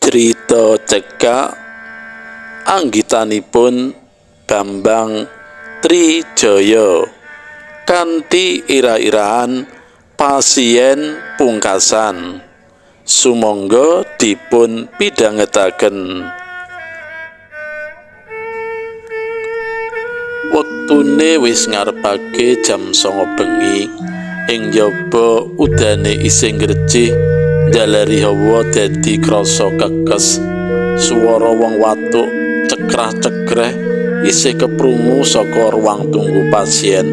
Crita cekak anggitanipun Bambang Trijaya kanthi ira-iraan pasien pungkasan. Sumangga dipun pidhangetaken. Wektune wis ngarepake jam 9 bengi, ing njaba udane isih ngrecih, njalari hawa dadi krasa kekes. Swara wong watuk cekrah-cekreh isih keprungu saka ruang tunggu pasien.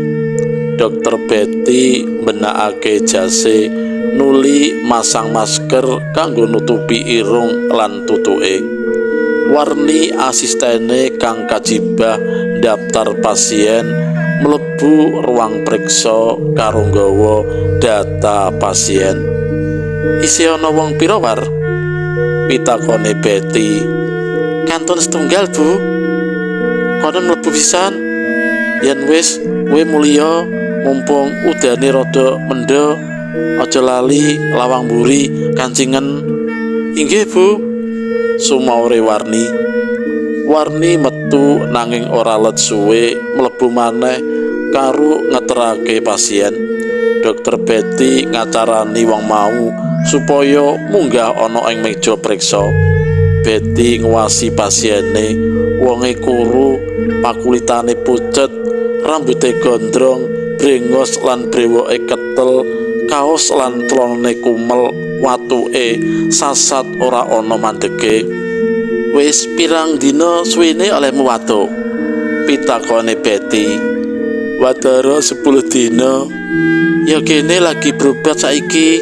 Dokter Betty mbenakake jase nuli masang masker kanggo nutupi irung lan tutuke. Warni asistene kang kajibah daftar pasien mlebu ruang priksa karo nggawa data pasien. Isih ana wong pira, War? Pitakone Betty. Kantun setunggal, Bu. Kono mlebu pisan. Yen wis, kowe mulya mumpung udane rada mendha, aja lali lawang mburi kancingen. Inggih, Bu. Sumaure Warni. Warni metu nanging ora let suwe mlebu maneh karo ngeterake pasien. Dokter Betty ngacarani wong mau supaya munggah ana ing meja priksa. Betty nguwasi pasiene, wonge kuru, pakulitane pucet, rambute gondrong, brengos lan brewoke ketel, kaos lan clanane kumel, watuke sasat ora ana mandeke. Wis pirang dina suwene olehmu watuk? Pitakone Betty. Watara 10 dina. Ya kene lagi berobat saiki.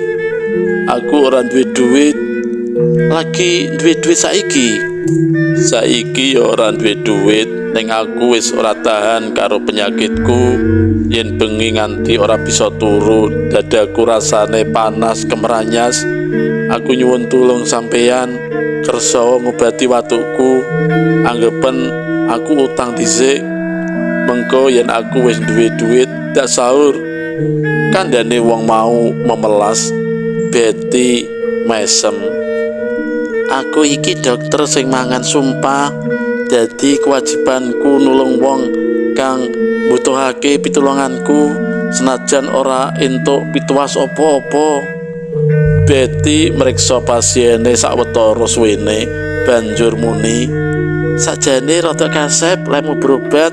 Aku ora duwe duit. Lagi duwe duit saiki. Saiki ya ora duwe duit, ning aku wis ora tahan karo penyakitku. Yen bengi nganti ora bisa turu, dadaku rasane panas kemeranyas. Aku nyuwun tulung sampeyan kersa ngobati watukku. Anggepen aku utang dhisik. Mengko yen aku wis duwe duit dak sahur. Kandhane wong mau memelas. Betty mesem. Aku iki dokter sing mangan sumpah, dadi kewajibanku nulung wong kang mbutuhake pitulunganku senajan ora entuk pituwas apa-apa. Betty mriksa pasiene sawetara suwene, banjur muni, sajane rada kasep lemu berobat,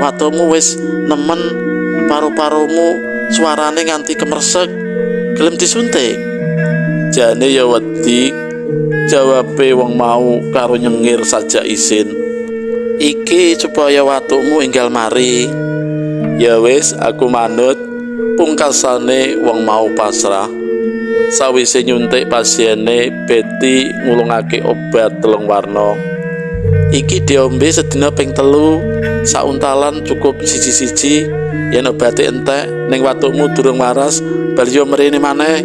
watumu wis nemen, paru-parumu suarane nganti kemersek, gelem disuntik? Jane ya wedi, jawabe wong mau karo nyengir saja isin. Iki supaya watukmu enggal mari. Ya wis, aku manut. Pungkasane wong mau pasrah. Sawise nyuntik pasiene, Betty ngulungake obat 3 warna. Iki diombe sedina ping 3, sauntalan cukup siji-siji. Yen obate entek ning watukmu durung waras, bali yo mrene maneh.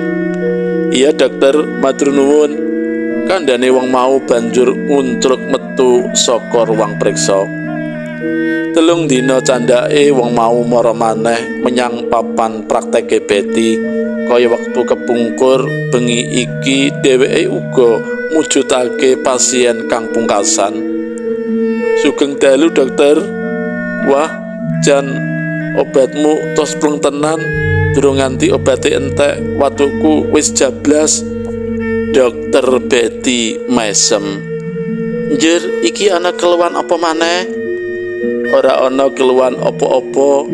Iya dokter, matur nuwun. Kandhane wong mau banjur nguncruk metu saka ruang priksa. 3 dina candhake wong mau mara maneh menyang papan prakteke Betty. Kaya wektu kepungkur bengi iki dheweke uga mujudake pasien kang pungkasan. Sugeng dalu dokter. Wah, jan obatmu tos pleng tenan. Durung nganti obate entek, watukku wis jablas. Dokter Betty mesem. Njer, iki ana keluhan apa maneh? Ora ana keluhan apa-apa.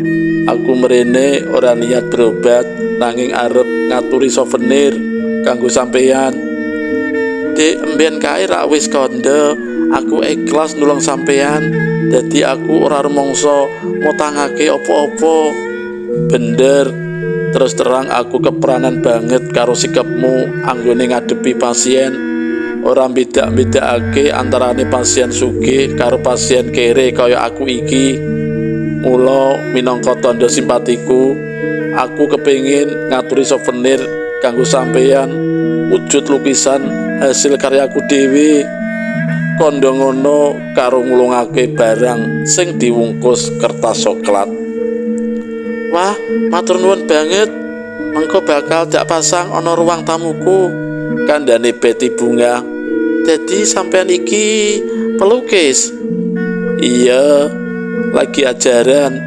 Aku mrene ora niat berobat, nanging arep ngaturi souvenir kanggo sampeyan. Dek, emben kae rak wis kandha, aku ikhlas nulung sampeyan. Dadi aku ora rumangsa motangake apa-apa. Bener, terus terang aku kepranan banget karo sikapmu anggone ngadepi pasien. Ora beda-bedakake antarane pasien sugih karo pasien kere kaya aku iki. Mula minangka tandha simpatiku, aku kepingin ngaturi souvenir kanggo sampeyan, wujud lukisan hasil karyaku dhewe. Kandha ngono karo ngulungake barang sing diwungkus kertas soklat. Wah, matur nuwun banget. Mengko bakal dak pasang ana ruang tamuku. Kandhane Betty bunga. Dadi sampean iki pelukis?" "Iya, lagi ajaran,"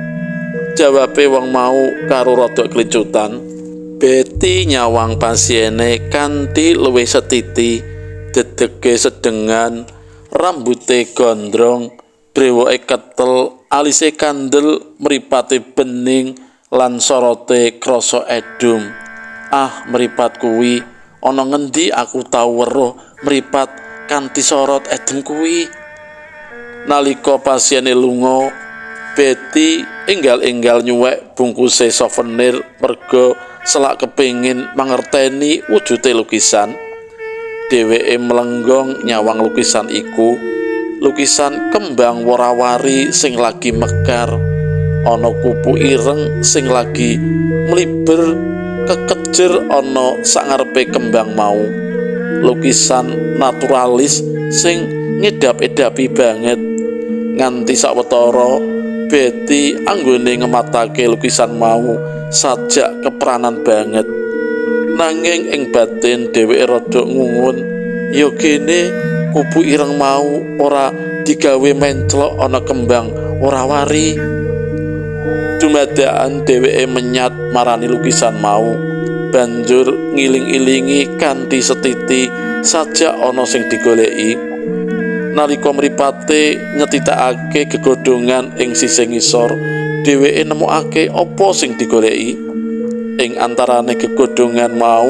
jawabe wong mau karo rada klicutan. Betty nyawang pasiene kanthi luwih setiti, dedege sedengan, rambute gondrong, brewoke ketel, alise kandel, mripate bening lan sorote krasa edum. "Ah, mripat kuwi ana ngendi aku tau weruh mripat kanthi sorot edem kuwi." Nalika pasiene lunga, Betty enggal-enggal nyuwek bungkuse souvenir merga selak kepingin mangerteni wujude lukisan. Dheweke mlenggong nyawang lukisan iku, lukisan kembang worawari sing lagi mekar, ana kupu ireng sing lagi mliber kekejer ana sangarepe kembang mau. Lukisan naturalis sing ngedap-edapi banget. Nganti sawetara Betty anggone ngematake lukisan mau sajak kepranan banget. Nanging ing batin dheweke rada ngungun, ya gene kupu ireng mau ora digawe menclok ana kembang worawari. Dumadakan dheweke menyat marani lukisan mau, banjur ngiling-ilingi kanthi setiti sajak ana sing digoleki. Nalika mripate nyetitakake gegodhongan ing sisih ngisor, dheweke nemokake apa sing digoleki. Ing antarane gegodhongan mau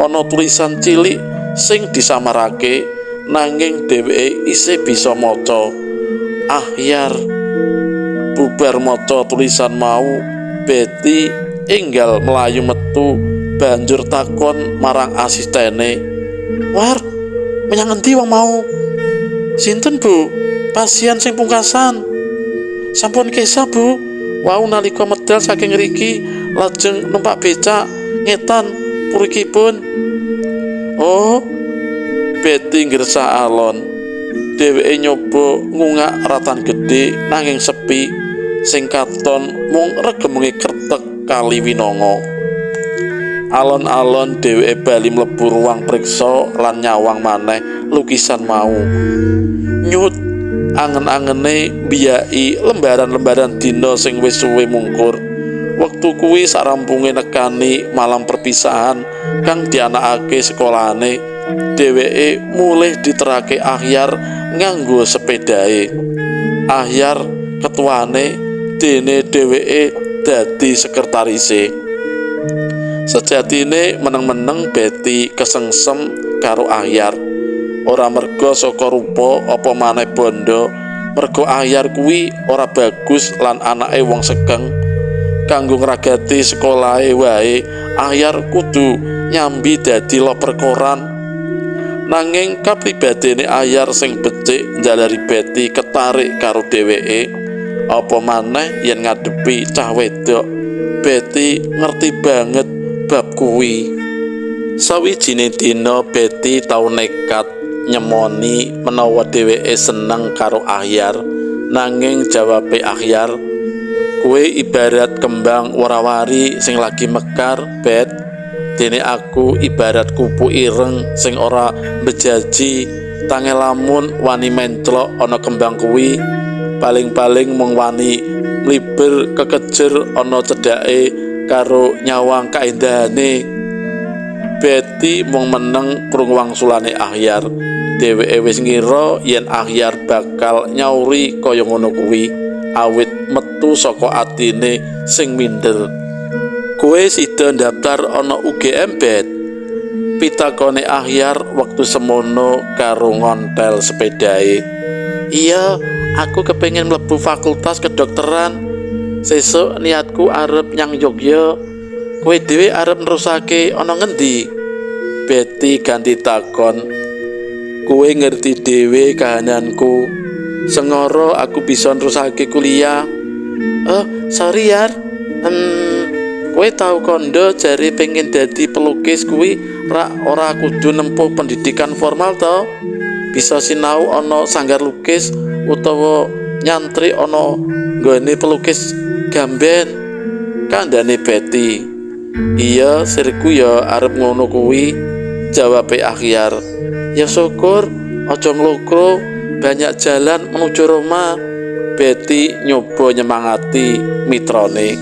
ana tulisan cilik sing disamarake, nanging dheweke isih bisa maca. Ahyar. Bubar maca tulisan mau, Betty enggal mlayu metu banjur takon marang asistene, "War, menyang endi wong mau?" "Sinten, Bu?" "Pasien sing pungkasan." "Sampun kesah, Bu. Wau nalika medal saking ngriki lajeng numpak becak ngetan purikipun." "Oh." Betty ngresah alon. Dheweke nyoba ngungak ratan gedhe nanging sepi, sing katon mung regemenge kretek kali Winonga. Alon-alon dheweke bali mlebu ruang priksa lan nyawang maneh lukisan mau. Nyut angen-angene mbiyaki lembaran-lembaran dina sing wis suwe mungkur. Wektu kuwi sarampunge nekani malam perpisahan kang dianakake sekolahane, dheweke mulih diterake Ahyar nganggo sepedahe. Ahyar ketuane, dene dheweke dadi sekretarise. Sejatine meneng-meneng Betty kesengsem karo Ahyar. Ora merga saka rupa apa maneh bondo, merga Ahyar kuwi ora bagus lan anake wong sekeng. Kanggo ngragati sekolahe wae, Ahyar kudu nyambi dadi loper koran. Nanging kapribadene Ahyar sing becik njalari Betty ketarik karo dheweke. Apa maneh yen ngadepi cah wedok, Betty ngerti banget bab kuwi. Sawijine dina Betty tau nekat nyemoni menawa dheweke seneng karo Ahyar, nanging jawabe Ahyar, "Kowe ibarat kembang worawari sing lagi mekar, Bet. Dene aku ibarat kupu ireng sing ora bejaji, tange lamun wani menclok ana kembang kuwi, paling-paling mung wani mliber kekejer ana cedhake karo nyawang kaendahane." Betty mung meneng krungu wangsulane Ahyar. Dheweke wis ngira yen Ahyar bakal nyauri kaya ngono kuwi, awit metu saka atine sing minder. "Kowe sida ndaftar ana UGM, Bet?" pitakone Ahyar wektu semono karo ngontel sepedahe. "Iya, aku kepengin mlebu fakultas kedokteran. Sesuk niatku arep nyang Yogya. Kowe dhewe arep nerusake ana ngendi?" Betty ganti takon. "Kowe ngerti dhewe kahananku. Sengoro aku bisa nerusake kuliah." "Oh, sorry Yar. Kowe tau kondo jare pengen dadi pelukis kuwi rak ora kudu nempuh pendidikan formal to? Bisa sinau ana sanggar lukis utawa nyantri ana nggone pelukis gamben," kandhane Betty. "Iya, sirku ya arep ngono kuwi," jawabe Ahyar. "Ya syukur, Aja nglokro, banyak jalan menuju Roma. Betty nyoba nyemangati mitrane.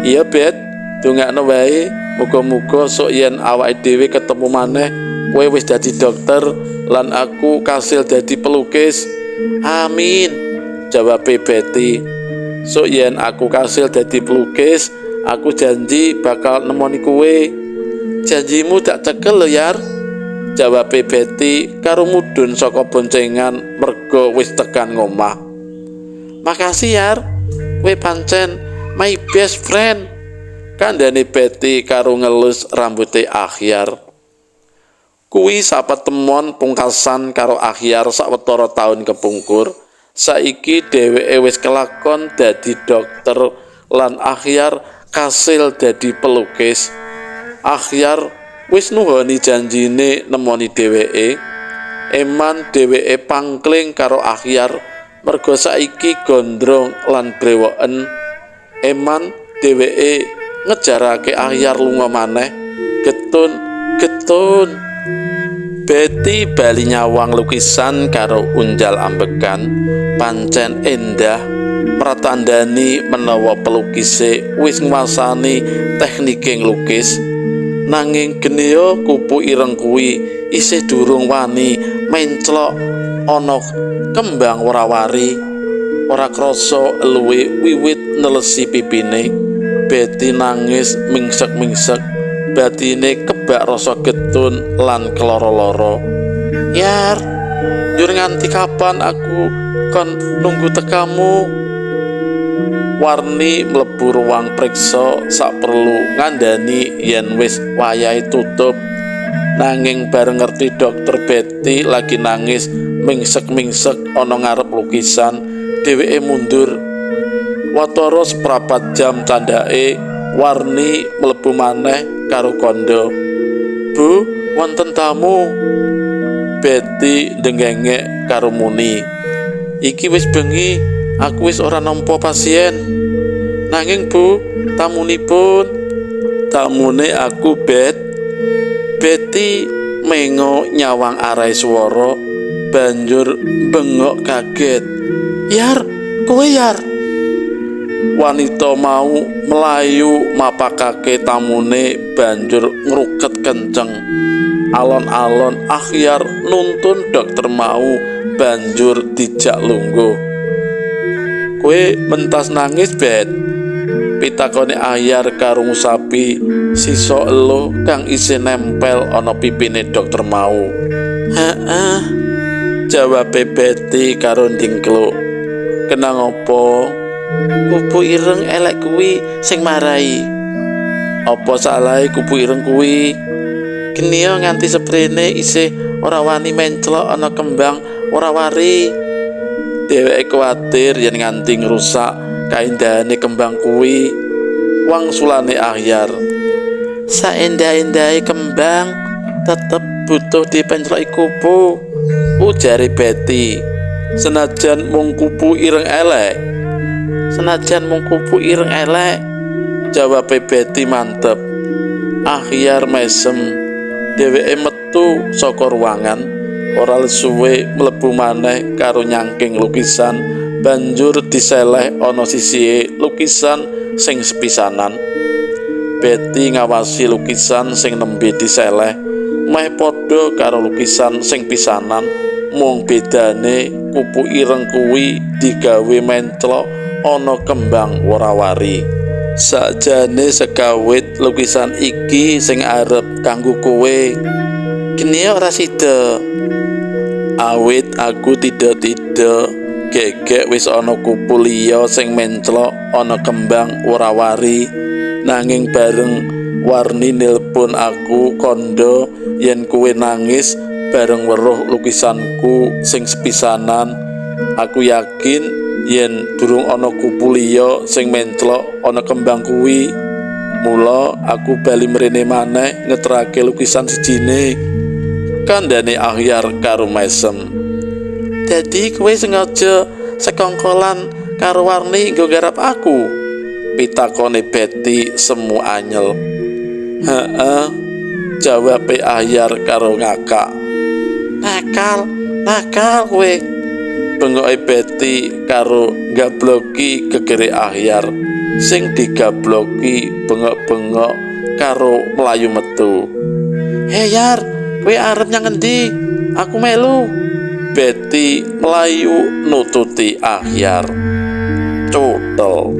Iya Bet, dongakno wae, muga-muga sok yen awake dhewe ketemu maneh kowe wis dadi dokter lan aku kasil dadi pelukis. Amin, jawabe Betty. Sok yen aku kasil dadi pelukis, aku janji bakal nemoni kowe. Janjimu tak cekel lho Yar, jawabe Betty karo mudhun saka boncengan merga wis tekan ngomah. Makasih Yar, kowe pancen my best friend, kandhane Betty karo ngelus rambute Akhyar. Kuwi sapetemon pungkasan karo Akhyar sawetara taun kepungkur. Saiki dheweke wis kelakon dadi dokter lan Akhyar kasil dadi pelukis. Akhyar wis nuhoni janjine nemoni dheweke. Eman dheweke pangkling karo Akhyar merga saiki gondrong lan brewoken. Eman dheweke ngejarake Akhyar lunga maneh. Getun, getun. Betty bali nyawang lukisan karo unjal ambekan. Pancen endah, pratandani menawa pelukise wis nguasani teknike nglukis. Nanging genea kupu ireng kuwi isih durung wani menclok ana kembang wara-wari. Ora krasa eluwe wiwit nelesi pipine. Betty nangis mingsek-mingsek, batine kebak rasa getun lan keloro-loro. Yar, njur nganti kapan aku kon nunggu tekamu? Warni mlebu ruang priksa sak perlu ngandani yen wis wayahe tutup. Nanging bareng ngerti dokter Betty lagi nangis mingsek-mingsek ana ngarep lukisan, dheweke mundur. Watara seprapat jam candhake, Warni mlebu maneh karo kandha. Bu, wonten tamu. Betty ndengengek karo muni, iki wis bengi, aku wis ora nampa pasien. Nanging Bu, tamunipun. Tamune aku, Bet. Betty mengo nyawang arahe swara, banjur bengok kaget. Yar, kowe Yar. Wanita mau melayu mapakake tamune banjur ngruket kenceng. Alon-alon Akhyar nuntun dokter mau banjur dijak lungguh. Kowe mentas nangis, Bet? Pitakone Akhyar karo ngusapi sisa eluh kang isih nempel ana pipine dokter mau. Heeh, jawabe Betty karo ndingkluk. Kena ngopo? Kupu ireng elek kuwi sing marai. Apa salahe kupu ireng kuwi? Genia nganti seprene isih ora wani menclok ana kembang ora wari. Dheweke kuwatir yen nganti ngrusak kaendahane kembang kuwi. Wangsulane Akhyar. Saendah-endahe kembang tetep butuh dipencloki kupu, ujare Betty. Senajan mung kupu ireng elek. Senajan mung kupu ireng elek, jawabe Betty mantep. Akhyar mesem. Dheweke metu saka ruangan, ora suwe mlebu maneh karo nyangking lukisan, banjur diseleh ana sisihe lukisan sing sepisanan. Betty ngawasi lukisan sing nembe diseleh, meh padha karo lukisan sing pisanan, mung bedane kupu ireng kuwi digawe menclok ana kembang wara-wari. Sakjane sekawit lukisan iki sing arep kanggo kowe. Geni ora sida. Awit aku tidak-tidak gegek wis ana kupu liya sing menclok ana kembang wara-wari. Nanging bareng Warni nilpun aku kandha yen kowe nangis bareng weruh lukisanku sing sepisanan. Aku yakin yen durung ana kupu liya sing menclok ana kembang kuwi. Mula aku bali mrene maneh ngeterake lukisan sijine. Kandhane Akhyar karo mesem. Dadi kowe sengaja sekongkolan karo Warni nggo garap aku? Pitakone Betty semu anyel. Heeh, jawabe Akhyar karo ngakak. Nakal, Nakal kowe. Bengoke Betty karo gabloki gegere Ahyar sing digabloki bengok-bengok karo mlayu metu. "He Yar, kowe arep nyang endi? Aku melu." Betty mlayu nututi Ahyar. Cutel.